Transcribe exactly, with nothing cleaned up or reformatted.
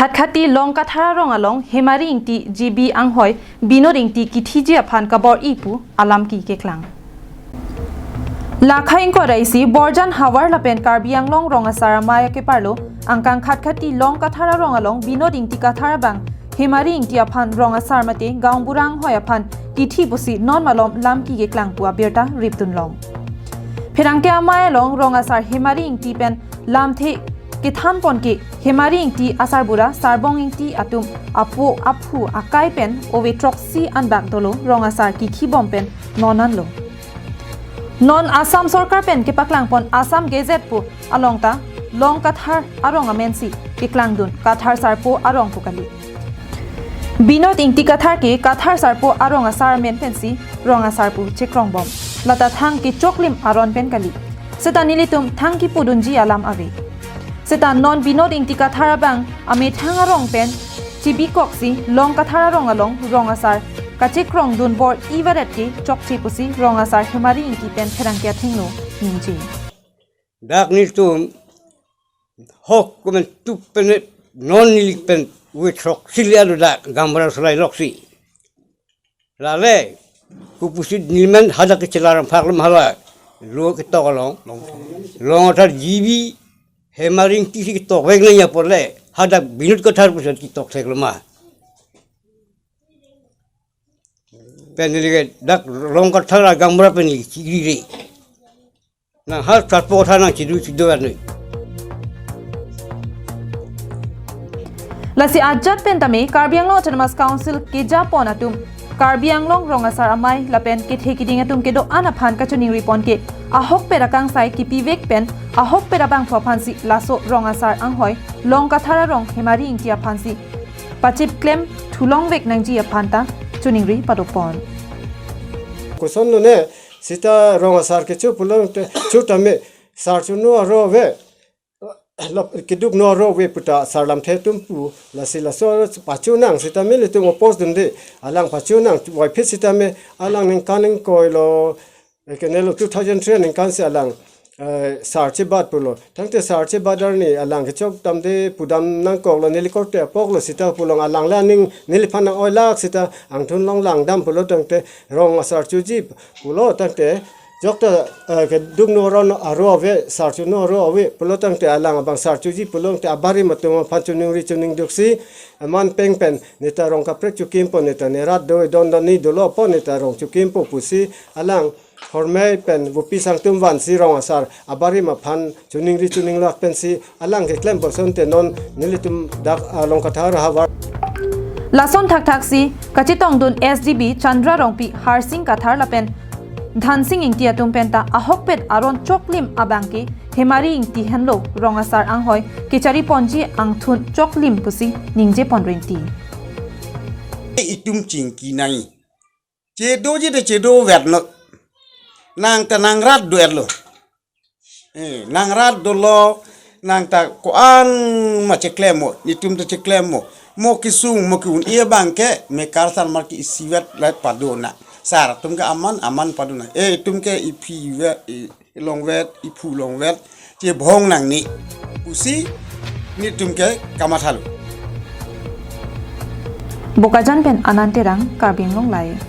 Khatkhati Long Kathar arong along Hemari Ingti, G B anghoi Binod Ingti kithiji aphan kabor-i pu alam keklang. Lakha ingkoi ra isi Borjan Havar lapen Karbi Anglong Rong Asar Amei akeparlo angkang Khatkhati Long Kathar arong along Binod Ingti Kathar abang Hemari Ingti aphan rong asar mate gaonbura anghoi aphan kithi pusi non malom lam keklang pu abirta ripdun long. Pherangke amei along rong asar Hemari Ingti pen lamthe kethan pon ke Hemari Ingti asarbura Sarbong Ingti atum apo aphu akai pen ove throksi anbak dolo rong asar kithi bom pen non anlo. Non Assam Sorkar pen kepaklang pon Assam Gazette pu along ta Long Kathar arong amen si keklangdun Kathar Sarpo arong pu kali. Binod Ingti Kathar ke Kathar Sarpo arong asar amen pensi rong asar pu chekrong bom. Lata thang kechoklim aron pen kali. Seta nelitum thang kipudunji alam ave. Seta non Binod Ingti Kathar abang amethang arong pen chibikoksi Long Kathar arong along rong asar kachekrong dun bor-i varet ke chokche pusi rong asar Hemari Ingti pen pherangke athengno ningje. Dak nelitum hok komentup pen non neli pen ove throksi le alo dak gaonbura solai loksi. Lale, kopusi nelimen hadak kechelar phak lem hala. Lo ketok along. Long Kathar G B Hemari Ingti si ketok vek nangji apot le. Hadak Binod Kathar pusi ketok thek lema. Pen neli ke dak Long Kathar agaonbura pen neli chigri re. Nang ha Sarpo Kathar nang chidu chidu anui. Lasi ajat pen tame Karbi Anglong Autonomous Council kejapon atum Karbi Anglong Rong Asar Amei lapen kethe kiding atum kedo-an aphan kachiningri pon ke ahokpet akangsai kipivek pen ahokpet abangphu aphansi laso rong asar anghoi Long Kathar arong Hemari Ingti aphansi pachip klem thulong vek nangji aphan ta chiningri padopon. Koson none sita rong asar kecho pulote chutame sar chuno aro ave. Lap keduk no aro ave puta sar lamthe atum pu lasi laso pachu nang sitame nelitum oppose dunde alang pachu nang voiphit sitame alang ningkan ingkoi lo, eh, kenelo two thousand three ningkan si alang, eh, sar chebat pulo. Tangte sar chebat arni alang kechok damde pudam nangkok lo neli korte apok lo sita pulo alang la ning neliphan nang-oi lak sita angthun long langdam pulo tangte rong asar chuji pulo tangte jokta, eh, keduk no aro aro ave sar chuno aro ave pulo tangte alang abang sar chuji pulo tangte abarim atum aphan chiningri chiningduk si aman peng pen neta rong kaprek chukimpo neta nerat do don dani dolo po neta rong chukimpo pusi alang hormei pen bupi sangtum vansi rong asar abarim aphan chiningri chininglak pensi alang keklem bosonte non nelitum dak, ah, Long Kathar havar. Lason thakthak si kachetongdun S D B Chandra Rongpi, Harsing Kathar lapen Dhansing Ingti atum penta ahokpet aron choklim abang ke Hemari Ingti henlo rong asar anghoi kechari ponji angthun choklim pusi ningje pon rinti. Itum chingki nai. Chedoji te chedo vetlo. Nang ta nang rat do-etlo. Eh, nang rat dolo, nang ta ko-an ma cheklem mo, netum ta cheklem mo. Mo kesung, mo ke-un-e abang ke, mekar sar mar ke isivet lai padona. Sar atum ke aman, aman padona. Eh, itum ke iphi vet, i- ilong vet, iphu long vet, chebhong nangne pusi netum ke kamathalo. Bokajan pen Anand Terang, Karbi Anglong Live.